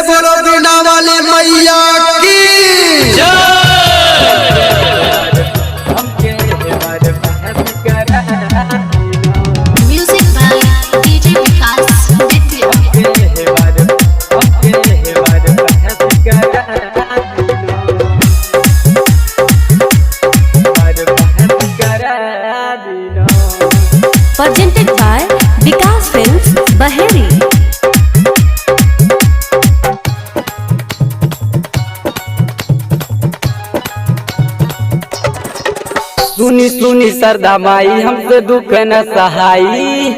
से बोलो बीना वाली मैया की। Music by DJ Vikas Vidya. Presented by Vikas Films, Baheri. सुनी सुनी सरदा माई हमसे दुख न सहाई।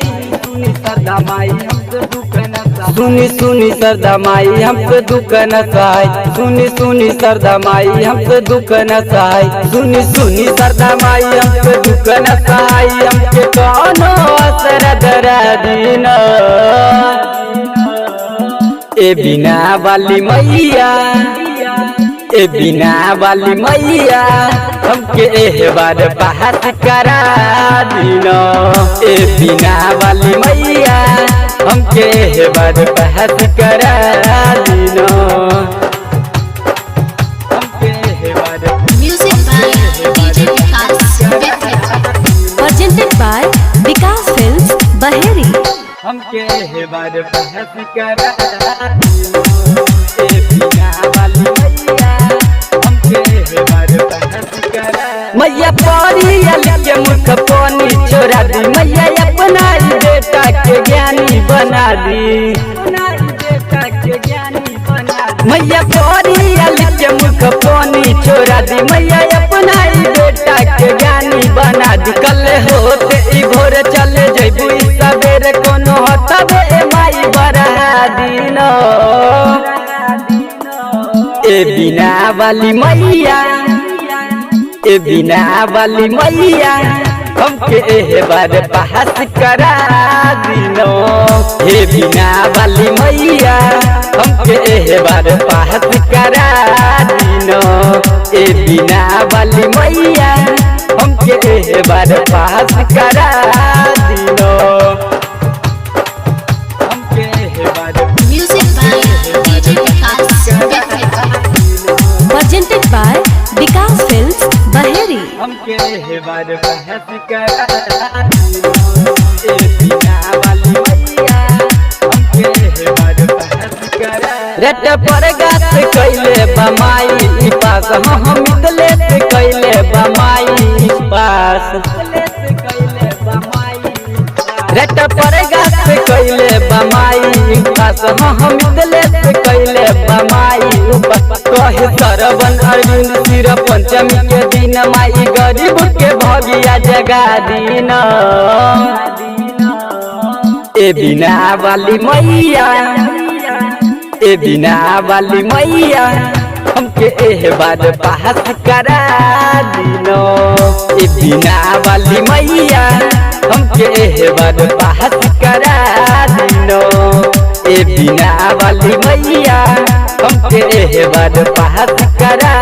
सुनी सुनी सरदा माई हमसे दुख न सहाय। सुनी सुनी सरदा माई हमसे दुख न सहाय। सुनी सुनी सरदा माई हमसे दुख न सहाय। हमके कौनो असर दरा दीन ए बिना वाली मैया, ए बिना वाली मैया हमके एह बार पास करा दीनो। ए बिना वाली मैया हमके एह बार पास करा दीनो। हमके एह बार Music by DJ Vikas Vidya. Presented by Vikas Films, Baheri. हमके एह बार पास करा दीनो। ए बिना वाली मैया हमके एह बार पास करा। मैया परी के मुख पानी छोड़ा दी, मैया अपना ही बेटा के ज्ञानी बना दी। मैया परी के मुख पानी छोड़ा दी, मैया अपना ही बेटा के ज्ञानी बना दी। कल होते ई भोर चले जैबू ई सवेर कोनो हतबे ए माई बड़ा दीनो। ए बिना वाली मैया, ए बिना वाली मैया हमके एह बार पास करा दीनो। हे बिना वाली मैया हमके एह बार पास करा दीनो। ए बिना वाली मैया हमके एह बार पास करा दीनो। हमके एह बार Music by DJ Vikas Vidya. Presented by Vikas Films, Baheri. हमके एह बार बहस करा दीनो। ए बिना वाली मैया हमके एह बार बहस करा। रट पर गात कैले बमाई ई पास, हम मितले से कैले बमाई ई पास। रट पर गात कैले बमाई ई पास, हम मितले से कैले बमाई ई पास। कहे सरवन अरविंद सिर पंचमी के दिन माई गरीब के भगिया जगा दीन। ए बिना वाली मैया, ए बिना वाली मैया हमके एह बार पास करा दीनो। ए बिना वाली मैया हमके एह बार पास करा दीनो। ए बिना वाली मैया हमके एह बार पास करा